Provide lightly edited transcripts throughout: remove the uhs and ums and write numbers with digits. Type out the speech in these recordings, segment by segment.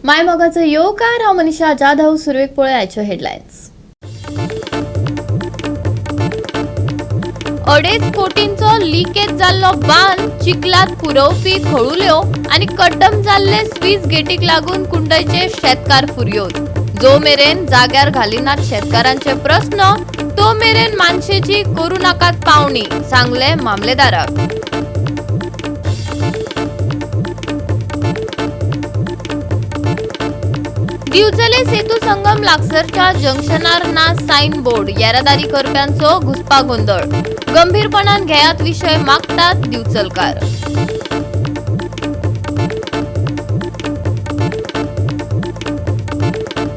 मायमोगाचो येवकार. हांव मनीषा जाधव. सुरवेक पळोवया आयच्यो हेडलायन्स. अडेच कोटींचो लिकेज जाल्लो बांद, चिखलात पुरोवपी खळुल्यो आनी कड्डम जाल्ले स्वीस गेटीक लागून कुंडयचे शेतकार फुरयोद. जो मेरेन जाग्यार घालिनात शेतकारांचे प्रस्न तो मेरेन मानशेची करू नाकात पावणी, सांगले मामलेदाराक. दिवचले सेतू संगम लागसरच्या जंक्शनार ना सायन बोर्ड, येरादारी करप्यांचो घुस्पागोंदळ. गंभीरपणान घेयात विशय, मागतात दिवचलकार.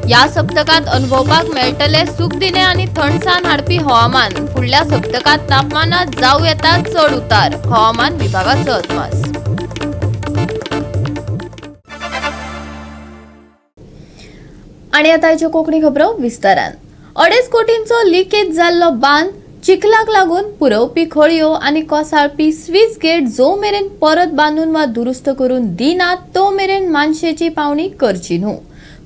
या सप्तकात अनुभवपाक मेळटले सुखदिणे आणि थंडसाण हाडपी हवामान. फुडल्या सप्तकात तापमानात जावं येता चड उतार, हवामान विभागाचो अदमास. आणि आता आयच्यो कोंकणी खबरो विस्तारान. अडेच कोटींचो लिकेज जाल्लो बांद, चिखलाक लागून पुरोवपी खळयो आनी कोसळपी स्विस गेट जो मेरेन परत बांदून वा दुरुस्त करून दिनात तो मेरेन मानशेची पावणी करची न्हू,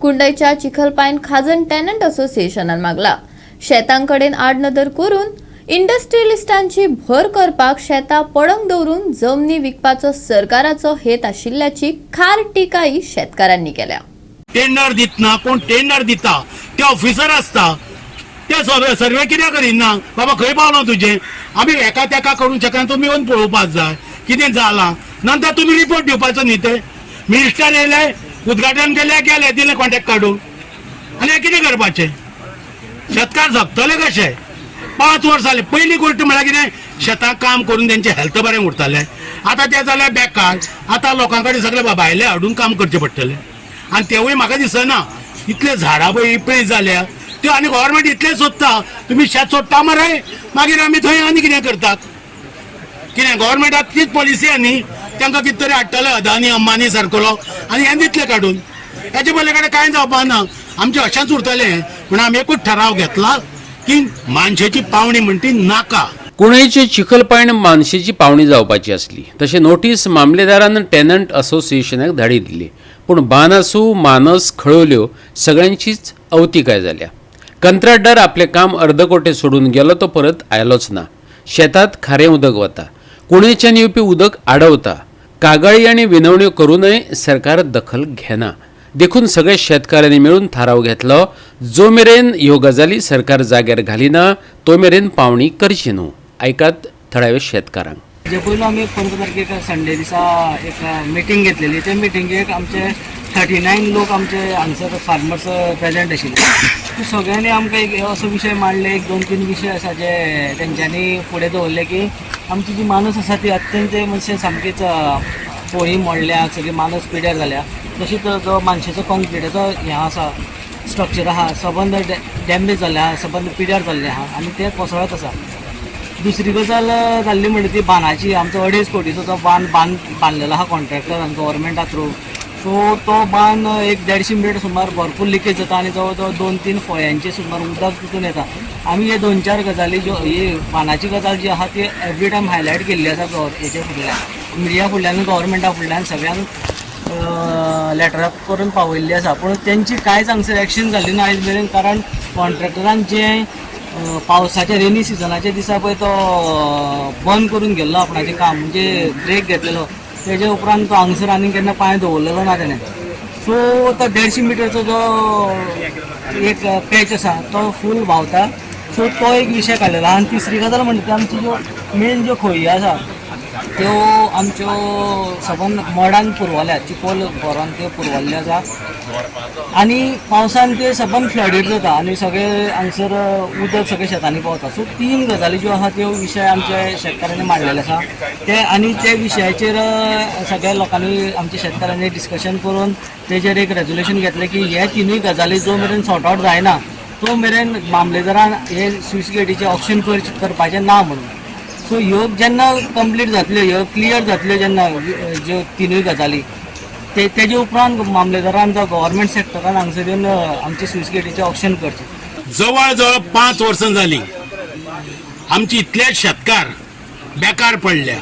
कुंडयच्या चिखलपायन खाजन टेनंट असोसिएशनान मागला. शेतांकडेन आडनदर करून इंडस्ट्रियलिस्टांची भर करपाक शेतां पडंग दवरून जमनी विकपाचो सरकाराचो हेत आशिल्ल्याची खार टिकाय शेतकारांनी केल्या. टेंडर दितना कोण टेंडर दिता ते ऑफिसर आसता, ते सर्वे सर्वे कित्याक करिना? बाबा, खंय पावलां तुजें? आमी एका तेका करूंक शकना. तुमी येवन पळोवपाक जाय कितें जालां, नंतर तुमी रिपोर्ट दिवपाचो न्ही. ते मिनिस्टर येयले, उद्घाटन केलें, गेले, दिलें कॉन्ट्रॅक्ट काडून. आनी हें कितें करपाचें? शेतकार जगतले कशे? 5 वर्सां जालीं. पयली गोश्ट म्हळ्यार कितें, शेताक काम करून तेंचें हेल्थ बरें उरतालें. आतां तें जालें बेकार. आतां लोकां कडेन सगळे भायले हाडून काम करचें पडटलें आनी तेवूय म्हाका दिसना. इतले झाडां पळय इपळी जाल्या त्यो. आनी गव्हर्मेंट इतलें सोदता, तुमी शेत सोडटा मरे, मागीर आमी थंय आनी कितें करतात कितें. गव्हर्मेंटाक तीच पॉलिसी आहा न्ही, तांकां कितें तरी हाडटले अदानी अंबानी सारकोलो आनी हें दितले काडून. हेचे पयले कडेन कांय जावपा ना. आमचें अशेंच उरतलें. पूण आमी एकूच ठराव घेतला की मानशेची पावणी म्हणटी नाका. कुंडयचे चिखलपायण मानशेची पावणी जावपाची आसली. तशें नोटीस मामलेदारान टेनंट असोसिएशनाक धाडी दिली. पूण बान आसूं, मानस, खळवल्यो, सगळ्यांचीच अवतिकाय जाल्या. कंत्राटदार आपलें काम अर्दकोटे सोडून गेलो, तो परत आयलोच ना. शेतात खारें उदक वता, कुंडयच्यान येवपी उदक आडवता. कागाळी आनी विनवण्यो करूनय सरकार दखल घेना. देखून सगळे शेतकारांनी मेळून थाराव घेतलो, जो मेरेन ह्यो गजाली सरकार जाग्यार घालिना तो मेरेन पावणी करची न्हू. आयकात थळाव्या शेतकारांक. जे पयलो आमी 15 तारखेक संडे दिसा एक मिटींग घेतलेली. ते मिटिंगेक आमचे 39 लोक आमचे हांगसर फार्मर्स प्रेजेंट आशिल्ले. सगळ्यांनी आमकां एक असो विशय मांडले, एक दोन तीन विशय आसा जे तेंच्यांनी फुडें दवरले की आमची जी मानस आसा ती अत्यंत म्हणजे सामकीच पोळी मोडल्या, सगळी मानस पिड्यार जाल्या. तशीच जो मानशेचो कॉन्क्रिटाचो हें आसा, स्ट्रक्चर आहा, सबंद डॅमेज जाल्लें आहा, सबंद पिड्यार जाल्लें आहा आनी तें कोसळत आसा. दुसरी गजाल जाल्ली म्हणटा ती बांदाची. आमचो 2.5 कोटीचो जो बांद बांद बांदलेलो आहा कॉन्ट्रॅक्टर गव्हर्मेंटा थ्रू, सो तो बांद एक 150 मिटर सुमार भरपूर लिकेज जाता आनी जवळ जवळ दोन तीन फळयांचे सुमार उदक तितून येता. आमी हे दोन चार गजाली ज्यो, ही बांदाची गजाल जी आहा ती एवरी टायम हायलायट केल्ली आसा हेच्या फुडल्यान, मिडिया फुडल्यान, गव्हर्मेंटा फुडल्यान, सगळ्यांक लेटरां करून पावयल्ली आसा. पूण तेंची कांयच हांगसर एक्शन जाल्ली ना आयज मेरेन, कारण कॉन्ट्रॅक्टरान जें पावसाच्या रेनी सिजनाच्या दिसा पळय तो बंद करून गेल्लो आपणाचें काम, म्हणजे ब्रेक घेतलेलो, तेजे उपरांत तो हांगसर आनी केन्ना पांय दवरलेलो ना तेणें. सो तो 150 मिटरचो जो एक पॅच आसा तो फूल व्हांवता. सो तो एक विशय काडलेलो आहा. आनी तिसरी गजाल म्हणटा ती आमची ज्यो मेन ज्यो खळयो आसा त्यो आमच्यो सबंद मडान पुरवल्या, चिकोल भरोन त्यो पुरवल्ल्यो आसा आनी पावसान ते सबंद फ्लडीड जाता आनी सगळे हांगसर उदक सगळे शेतांनी पावता. सो तीन गजाली ज्यो आहा त्यो विशय आमच्या शेतकारांनी मांडलेले आसा ते आनी ते विशयाचेर सगळ्या लोकांनी, आमच्या शेतकारांनी डिस्कशन करून तेजेर एक रेजोल्युशन घेतलें की हे तिनूय गजाली जो मेरेन सॉर्ट आवट जायना तो मेरेन मामलेदारान हे स्विस गेटीचें ऑक्शन करपाचें ना म्हणून. सो ह्यो जेन्ना कंप्लीट जातल्यो, ह्यो क्लियर जातल्यो जेन्ना ज्यो तिनूय गजाली, ते तेजे उपरांत मामलेदारान जावं गव्हर्मेंट सेक्टरान हांगसर येवन आमचे स्विस गेटीचें ऑक्शन करचें. जवळ जवळ 5 वर्सां जालीं, आमची इतले शेतकार बेकार पडल्या.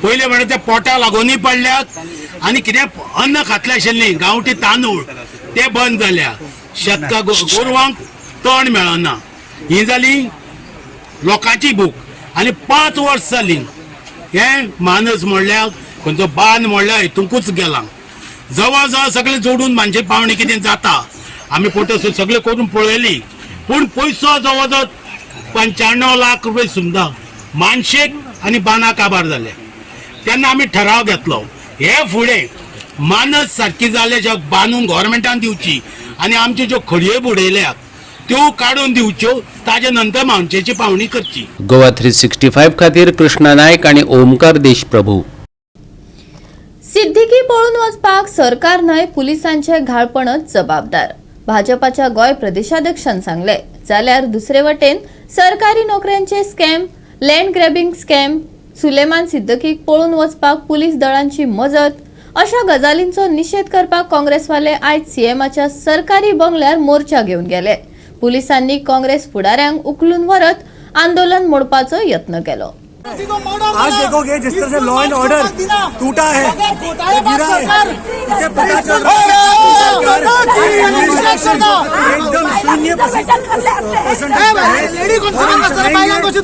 पयले म्हणल्यार ते पोटा लागूनय पडल्यात आनी कितें अन्न खातले आशिल्ली गांवठी तांदूळ. ते बंद जाल्या. शेतका गोरवांक तण मेळना. ही जाली लोकांची भूक. आनी 5 वर्स जाली हे मानस म्हणल्यार खंयचो बांद म्हणल्यार हितूंकूच गेला. जवळ जवळ सगळे जोडून मानशे पावणी कितें जाता आमी फोटो सगळे करून पळयली, पूण पयसो जवळ जवळ 95 लाख रुपये सुद्दां मानशेक आनी बांदाक काबार जाले. तेन्ना आमी ठराव घेतलो हे फुडें मानस सारकी जाले ज्या बांदून गव्हर्मेंटान दिवची आनी आमच्यो ज्यो खडयो बुडयल्यात त्यो काडून दिवच्यो, ताजे नंतर मानशेची पावणी करची. गोवा 365 खातीर कृष्णा नायक आणि ओमकार देशप्रभू. सिद्दीकी पळून वचपाक सरकार न्हय, पुलिसांचे घाळपणच जबाबदार, भाजपाच्या गोंय प्रदेशाध्यक्षान सांगले. जाल्यार दुसरे वटेन सरकारी नोकऱ्यांचे scam, land grabbing scam, Suleman सिद्दीकीक पळून वचपाक पुलीस दळांची मजत अशा गजालींचो निशेध करपाक काँग्रेसवाले आयज सीएमाच्या सरकारी बंगल्यार मोर्चा घेवन गेले. पुलिसांनी काँग्रेस फुडाऱ्यांक उखलून व्हरत आंदोलन मोडपाचो यत्न केलो. आज देखोगे जिस तरह से लॉ एंड ऑर्डर टूटा है, गिरा है, इसे पता चल रहा है कि सरकार एकदम 0% है. और हम चाहेंगे कि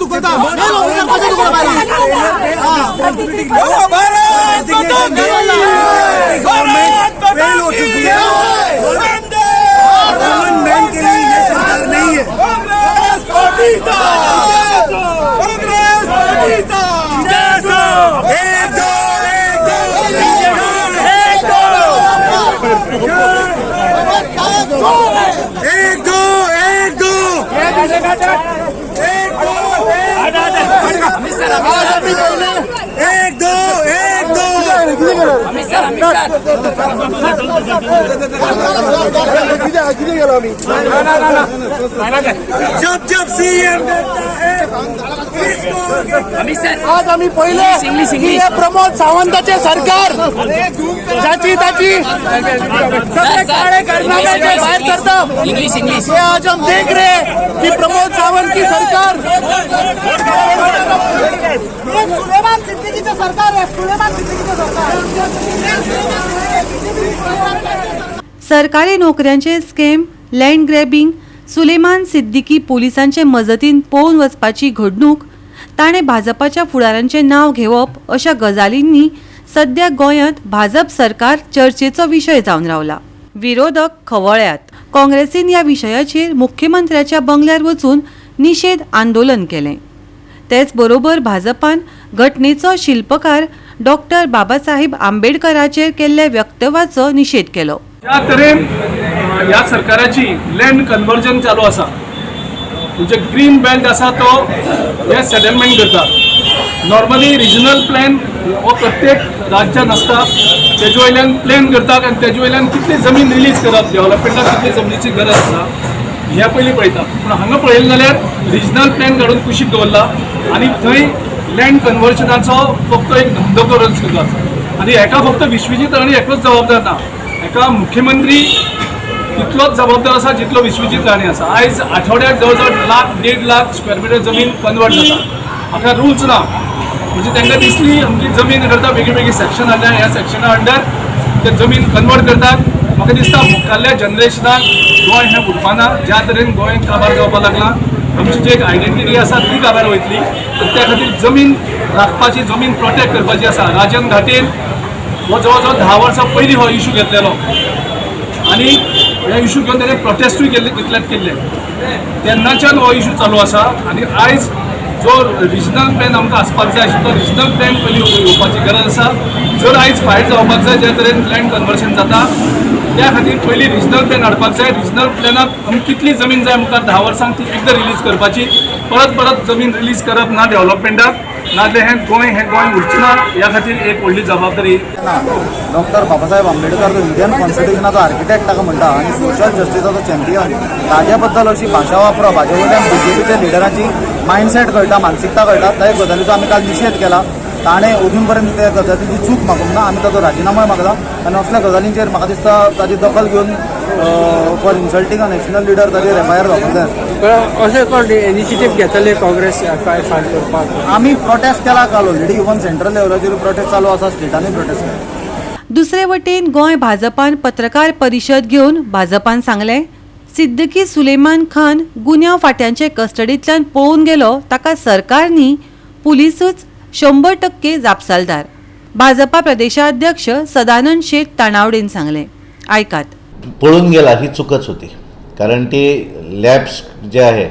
गवर्नमेंट फेल हो चुकी है. कॉमन मैन के लिए ये सरकार नहीं है. एक दो, एक दो, एक दो, एक दो, एक दो, एक दो, एक दो, एक दो. जब जब सीएम देखता है इसको. आज आम्ही पहिले की हे प्रमोद सावंताचे सरकार ज्याची त्याची सगळे काळे कारनामे जे बाहेर करतात, हे आज हम देख रहे हैं की प्रमोद सावंत की सरकार, हे सुलेमान सिद्दीकीचे सरकार आहे, सुलेमान सिद्दीकीचे सरकार. सरकारी नोकऱ्यांचे scam, land grabbing, Suleman Siddiqui पोलिसांचे मजतीन पळून वचपाची घडणूक, ताणें भाजपाच्या फुडारांचें नांव घेवप अशा गजालींनी सद्या गोंयांत भाजप सरकार चर्चेचो विशय जावन रावला. विरोधक खवळ्यात. काँग्रेसीन ह्या विशयाचेर मुख्यमंत्र्याच्या बंगल्यार वचून निशेध आंदोलन केलें. तेच बरोबर भाजपान घटनेचो शिल्पकार डॉक्टर बाबासाहेब आंबेडकराचेर केल्ल्या वक्तव्याचो निशेध केलो. ज्या तरेन ह्या सरकाराची लँड कन्वर्जन चालू आसा, म्हणजे ग्रीन बेल्ट आसा तो हे सेटलमेंट करता. नॉर्मली रिजनल प्लॅन हो प्रत्येक राज्यान आसता, तेजे वयल्यान प्लॅन करतात आनी तेजे वयल्यान कितली जमीन रिलीज करप, डेव्हलपमेंटाक कितली जमनीची गरज आसा हें पयलीं पळयता. पूण हांगा पळयलें जाल्यार रिजनल प्लॅन काडून कुशीक दवरला आनी थंय लँड कन्वर्जनाचो फक्त एक धंदो करून सुरू आसा. आनी हेका फक्त विश्वजीत राणे एकलोच जबाबदार ना, हेका मुख्यमंत्री तितलोच जबाबदार आसा जितलो विश्वजीत राणे आसा. आयज आठवड्याक जवळ जवळ लाख 1.5 लाख स्क्वेअर मिटर जमीन कन्वर्ट जाता. हाका रुल्स ना. म्हणजे तांकां दिसली अमकी जमीन करता, वेगळी वेगळी सेक्शन हाडल्या, ह्या सेक्शना अंडर ते जमीन कन्वर्ट करतात. म्हाका दिसता मुखारल्या जनरेशनाक गोंय हें उरपाना. ज्या तरेन गोंय काबार जावपाक लागलां, आमची जी एक आयडेंटिटी आसा ती काबार वयतली. तर त्या खातीर जमीन राखपाची, जमीन प्रोटेक्ट करपाची आसा. राजन घाटेन हो जवळ जवळ 10 वर्सां पयलीं हो इशू घेतलेलो आनी हे इशू घेवन ताणें प्रोटेस्टूय केल्ले, तितल्यात केल्ले. तेन्नाच्यान हो इशू चालू आसा. आनी आयज जो रिजनल प्लॅन आमकां आसपाक जाय आशिल्लो, तो रिजनल प्लॅन पयलीं येवपाची गरज आसा. जर आयज फायट जावपाक जाय, ज्या तरेन लँड कन्वर्शन जाता, त्या खातीर पयलीं रिजनल प्लॅन हाडपाक जाय. रिजनल प्लॅनाक आमकां कितली जमीन जाय मुखार 10 वर्सांक, ती एकदां रिलीज करपाची. परत परत जमीन रिलीज करप ना डेव्हलपमेंटाक, नाजाल्यार हें गोंय, हें गोंय उरचें ना. ह्या खातीर एक व्हडली जबाबदारी. डॉक्टर बाबासाहेब आंबेडकर जो इंडियन कॉन्स्टिट्युशनाचो आर्किटेक्ट ताका म्हणटा आनी सोशल जस्टिसाचो चॅम्पियन, ताजे बद्दल अशी भाशा वापरप हाजे वयल्यान बीजेपीच्या लिडरांची मायंडसेट कळटा, मानसिकता कळटा. त्या गजालीचो आमी काल निशेध केला. ताणें अजून पर्यंत त्या गजालीची चूक मागूंक ना. आमी ताचो राजिनामोय मागला आनी असल्या गजालींचेर म्हाका दिसता ताजी दखल घेवन for insulting a national leader ताजेर एफआयआर जावपाक जाय. अशें कोण इनिशिएटीव घेतले काँग्रेस एफआयआर फायल करपाक? आमी प्रोटेस्ट केला काल ऑलरेडी. इवन सेंट्रल लेवलाचेर प्रोटेस्ट चालू आसा, स्टेटांनी प्रोटेस्ट केला. दुसरे वटेन गोंय भाजपान पत्रकार परिशद घेवन भाजपान सांगलें, सिद्दीकी सुलेमान खान गुन्यांव फांट्यांचे कस्टडींतल्यान पळून गेलो ताका सरकार न्ही पुलिसूच 100% जापसालदार. भाजपा प्रदेशाध्यक्ष सदानंद शेट ताणावडेन सांगलें. आयकात. पळून गेला ही चुकच होती, कारण ते लॅब्स जे आहे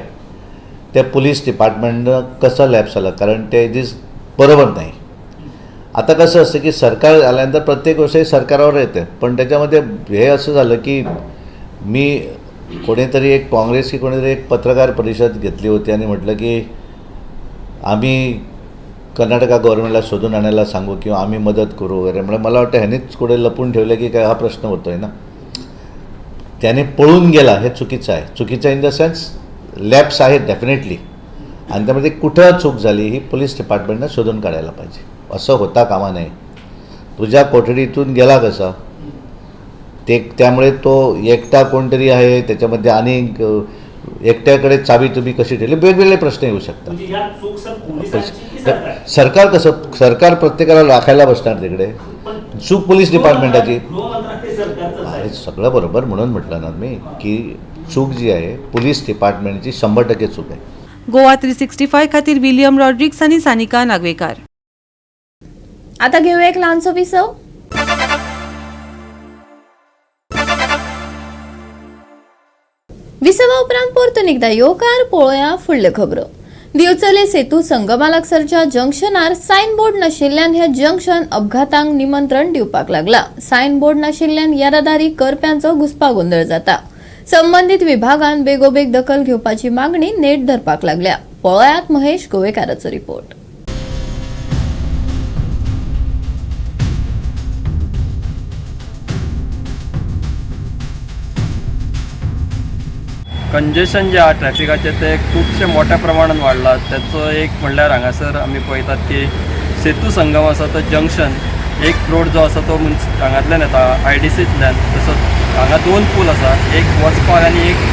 ते पोलीस डिपार्टमेंटनं कसं लॅब्स आलं, कारण ते दिस बरोबर नाही. आता कसं असतं की सरकार आल्यानंतर प्रत्येक गोष्ट ही सरकारावर येते, पण त्याच्यामध्ये हे असं झालं की मी कोणीतरी एक काँग्रेस की कोणीतरी एक पत्रकार परिषद घेतली होती आणि म्हटलं की आम्ही कर्नाटका गव्हर्नमेंटला शोधून आणायला सांगू किंवा आम्ही मदत करू वगैरे. म्हणजे मला वाटतं ह्यांनीच कुठे लपून ठेवलं की काय हा प्रश्न होतो आहे ना. त्याने पळून गेला हे चुकीचं आहे. चुकीचं इन the sense lapse आहे डेफिनेटली, आणि त्यामध्ये कुठं चूक झाली ही पोलीस डिपार्टमेंटनं शोधून काढायला पाहिजे. असं होता कामा नये. तुझ्या कोठडीतून गेला कसा ते, त्यामुळे तो एकटा कोणतरी आहे त्याच्यामध्ये, आणि एकट्याकडे चावी तुम्ही कशी ठेवली, वेगवेगळे प्रश्न येऊ शकतात. सरकार कसं, सरकार प्रत्येकाला राखायला बसणार तिकडे, चूक पोलीस डिपार्टमेंटाची. अरे सगळं बरोबर, म्हणून म्हटलं ना मी की चूक जी आहे पोलीस डिपार्टमेंटची 100% चूक आहे. गोवा 365 खातीर विलियम रॉड्रिक्स आणि सानिका नागवेकार. आता घेऊया एक ल्हानसो विसव. विसवा उपरांत परतून एकदा येवकार पळोवया फुडल्यो खबरो. दिवचले सेतू संगमा लागसरच्या जंक्शनार सायन बोर्ड नाशिल्ल्यान हे जंक्शन अपघातांक निमंत्रण दिवपाक लागला. सायन बोर्ड नाशिल्ल्यान येरादारी करप्यांचो घुस्पागोंदळ जाता. संबंधित विभागान बेगोबेग दखल घेवपाची मागणी नेट धरपाक लागल्या. पळयात महेश गोवेकाराचो रिपोर्ट. कंजेशन जे आहा ट्रॅफिकाचें तें खुबशें मोठ्या प्रमाणान वाडलां. तेचो एक म्हणल्यार हांगासर आमी पळयतात की सेतू संगम आसा तो जंक्शन एक रोड जो आसा तो हांगांतल्यान येता आयडीसींतल्यान, तसोच हांगा दोन पूल आसा, एक वचपाक आनी एक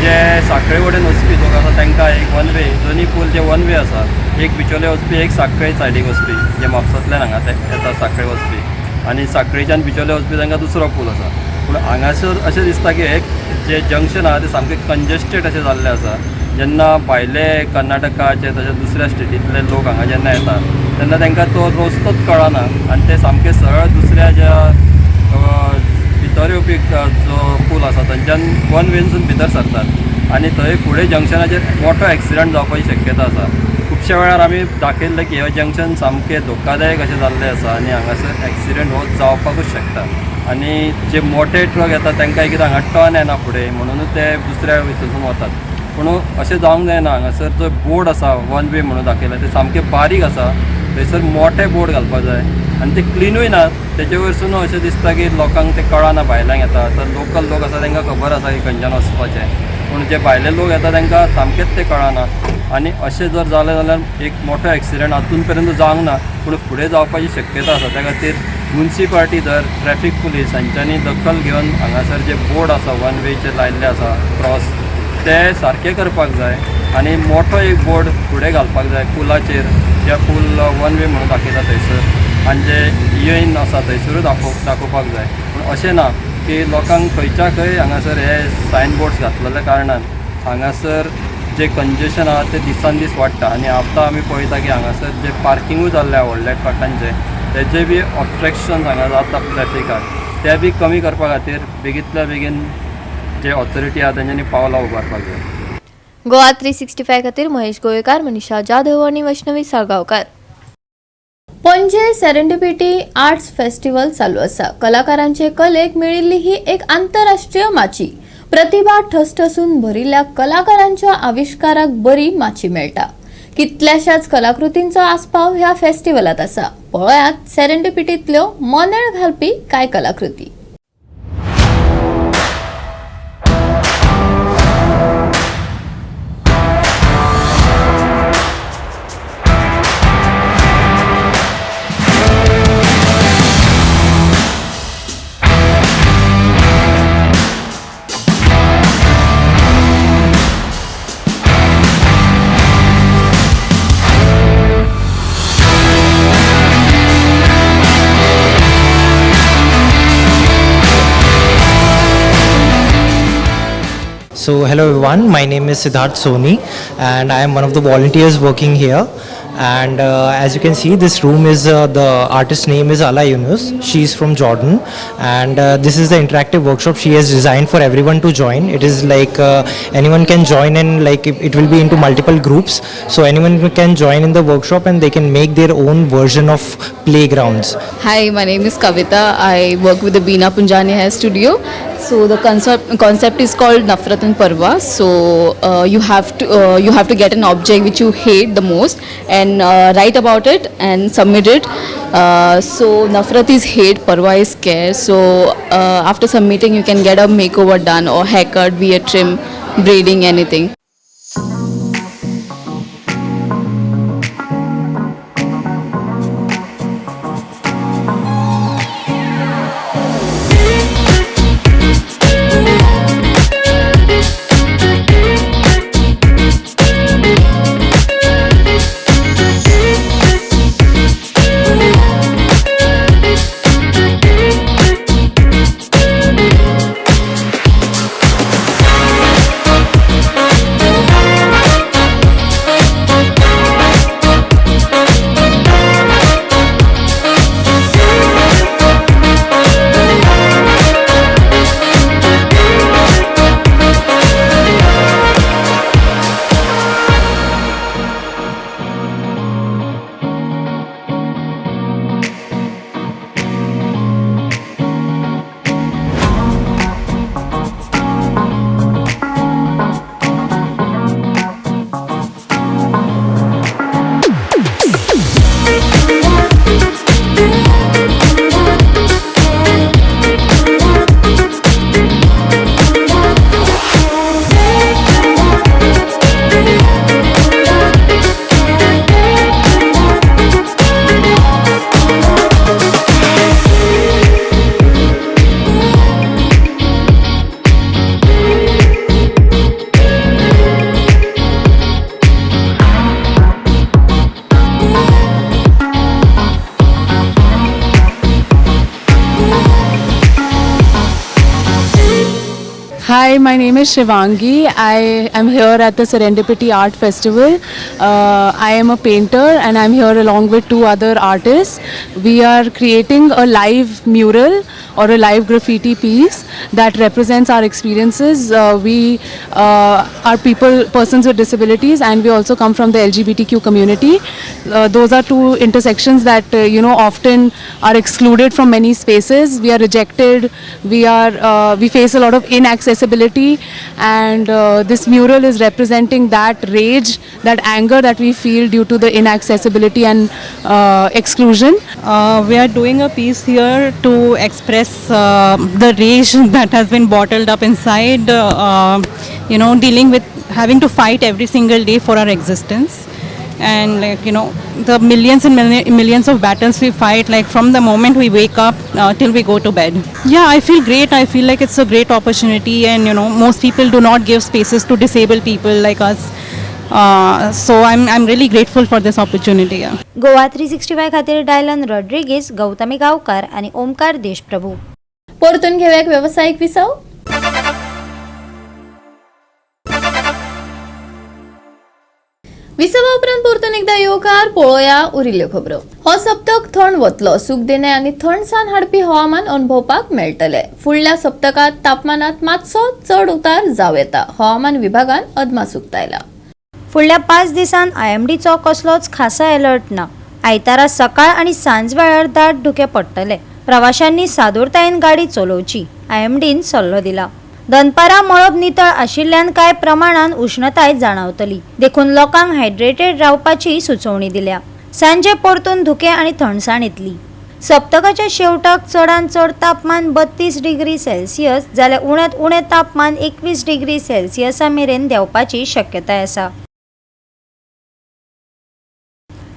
जे साखळे वटेन वचपी लोक आसा तांकां एक वन वे, दोनूय पूल जे वन वे आसा, एक बिचोले वचपी एक साखळे सायडीक वचपी, जे म्हापसांतल्यान हांगा येता साखळे वचपी आनी साखळेच्यान बिचोले वचपी तांकां दुसरो पूल आसा. पूण हांगासर अशें दिसता की हे जे जंक्शन आहा तें सामकें कंजेस्टेड अशें जाल्लें आसा. जेन्ना भायले कर्नाटकाचे तशेंच दुसऱ्या स्टेटींतले लोक हांगा जेन्ना येता तेन्ना तांकां तो रस्तोच कळना आनी ते सामके सरळ दुसऱ्या ज्या भितर येवपी जो पूल आसा थंयच्यान वन वेनसून भितर सरतात आनी थंय फुडें जंक्शनाचेर मोठो एक्सिडंट जावपाची शक्यता आसा. खुबश्या वेळार आमी दाखयल्लें की हें जंक्शन सामकें धोकादायक अशें जाल्लें आसा आनी हांगासर एक्सिडंट हो जावपाकूच शकता. आनी जे मोठे ट्रक येता तांकां एक हांगा टर्न येना फुडें, म्हणूनच ते दुसऱ्या हितून वतात. पूण अशें जावंक जायना. हांगासर जो बोर्ड आसा वन वे म्हणून दाखयला ते सामकें बारीक आसा, थंयसर मोठे बोर्ड घालपाक जाय आनी ते क्लिनूय ना. तेजे वयरसून अशें दिसता की लोकांक ते कळना, भायल्यांक येता तर लोकल लोक आसा तांकां खबर आसा की खंयच्यान वचपाचें, पूण जे भायले लोक येता तांकां सामकेंच तें कळना. आनी अशें जर जालें जाल्यार एक मोठो एक्सिडंट आतून पर्यंत जावंक ना पूण फुडें जावपाची शक्यता आसा. त्या खातीर मुन्सिपालिटी धर ट्रॅफीक पुलीस हांच्यांनी दखल घेवन हांगासर जे बोर्ड आसा वन वेचे लायिल्ले आसा क्रॉस ते सारके करपाक जाय आनी मोठो एक बोर्ड फुडें घालपाक जाय पुलाचेर, ज्या पूल वन वे म्हणून दाखयता थंयसर आनी जे येन आसा थंयसरूच दाखोवपाक जाय. पूण अशें ना की लोकांक खंयच्या खंय हांगासर हे सायन बोर्ड्स घातलेल्या कारणान हांगासर जे कंजेशन आहा तें दिसान दीस वाडटा. आनी आतां आमी पळयता की हांगासर जे पार्किंगूय जाल्लें आहा व्हडल्या ट्रकांचें तेजे बी ऑब्स्ट्रक्शन हांगा जाता ट्रॅफिकाक, ते बी कमी करपा खातीर बेगींतल्या बेगीन जे ऑथॉरिटी आहा तेंच्यांनी पावलां उबारपाक जाय. गोवा 365 खातीर महेश गोवेकार, मनीषा जाधव आनी Vaishnavi Salgaonkar. Panaji serendipity arts festival चालू आसा. कलाकारांचे कलेक मेळिल्ली ही एक आंतरराष्ट्रीय माची. प्रतिभा ठसठसून भरिल्ल्या कलाकारांच्या आविश्काराक बरी माची मेळटा. कितल्याशाच कलाकृतींचो आस्पाव ह्या फेस्टिवलात आसा. पळयात सेरेंडिपिटींतल्यो मोनेळ घालपी कांय कलाकृती. So hello everyone, my name is Siddharth Soni and I am one of the volunteers working here. And as you can see, this room is the artist's name is Ala Yunus. She is from Jordan, and this is the interactive workshop she has designed for everyone to join. It is like anyone can join in, like it will be into multiple groups, so anyone can join in the workshop and they can make their own version of playgrounds. Hi, my name is Kavita. I work with the Beena Punjani Hair Studio. So the concept is called Nafrat and Parva. So you have to get an object which you hate the most and write about it and submit it. So Nafrat is hate, Parva is care. So after submitting, you can get a makeover done or haircut, beard trim, braiding, anything. Hi, my name is Shivangi. I am here at the Serendipity Art Festival. I am a painter and I'm here along with two other artists. We are creating a live mural or a live graffiti piece that represents our experiences. We are people, persons with disabilities, and we also come from the LGBTQ community. Those are two intersections that often are excluded from many spaces. We are rejected. We face a lot of inaccessibility, and this mural is representing that rage, that anger that we feel due to the inaccessibility and exclusion. We are doing a piece here to express the rage that has been bottled up inside, dealing with having to fight every single day for our existence. And like, the millions and millions of battles we fight, like from the moment we wake up till we go to bed. Yeah, I feel great. I feel like it's a great opportunity, and most people do not give spaces to disabled people like us. So I'm really grateful for this opportunity. Yeah. Goa 365 खातीर Dylan Rodrigues, Gautami गांवकार आनी ओमकार देशप्रभू. परतून घेवया एक वेवसायीक विसव. विसवा उपरांत परतून एकदा येवकार. पळोवया उरिल्ल्यो खबरो. हो सप्तक थंड वतलो. सुखदिणें आनी थंडसाण हाडपी हवामान अणभवपाक मेळटले. फुडल्या सप्तकात तापमानात मातसो चड उतार जावं येता, हवामान विभागान अदमास उक्तायला. फुडल्या 5 दिसांत आयएमडीचो कसलोच खासा अलर्ट ना. आयतारा सकाळ आनी सांज वेळार दाट धुकें पडटले. प्रवाशांनी सादूरतायेन गाडी चलोवची, आयएमडीन सल्लो दिला. दनपारां मळब नितळ आशिल्ल्यान कांय प्रमाणान उश्णताय जाणवतली, देखून लोकांक हायड्रेटेड रावपाची सुचोवणी दिल्या. सांजे परतून धुकें आनी थंडसाण येतली. सप्तकाच्या शेवटाक चडांत चड तापमान 32 डिग्री सेल्सियस जाल्यार उण्यांत उणें तापमान 21 डिग्री सेल्सियसा मेरेन देंवपाची शक्यताय आसा.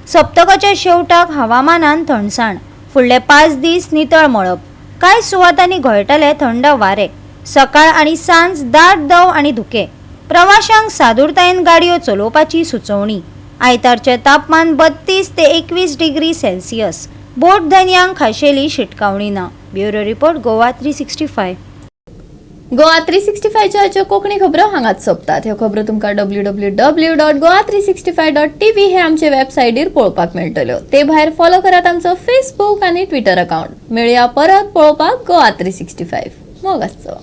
सप्तकाच्या शेवटाक हवामानान थंडसाण. फुडले 5 दीस नितळ मळब. कांय सुवातांनी घोळटले थंड वारे. सकाळ आनी सांज दाट दंव आनी धुकें. प्रवाशांक सादूरतायेन गाडयो चलोवपाची सुचोवणी. आयतारचें तापमान 32 ते 21 डिग्री सेल्सियस. बोट धनयांक खाशेली शिटकावणी ना. Bureau report, Goa 365. Goa 365च्या Konkani खबरो हांगाच सोंपतात. ह्यो खबरो तुमकां www.goa365.tv हे आमचे वेबसायटीर पळोवपाक मेळटल्यो. ते भायर फॉलो करात आमचो फेसबूक आनी ट्विटर अकाउंट. मेळया परत पळोवपाक गोवा 365. मोग आसचो.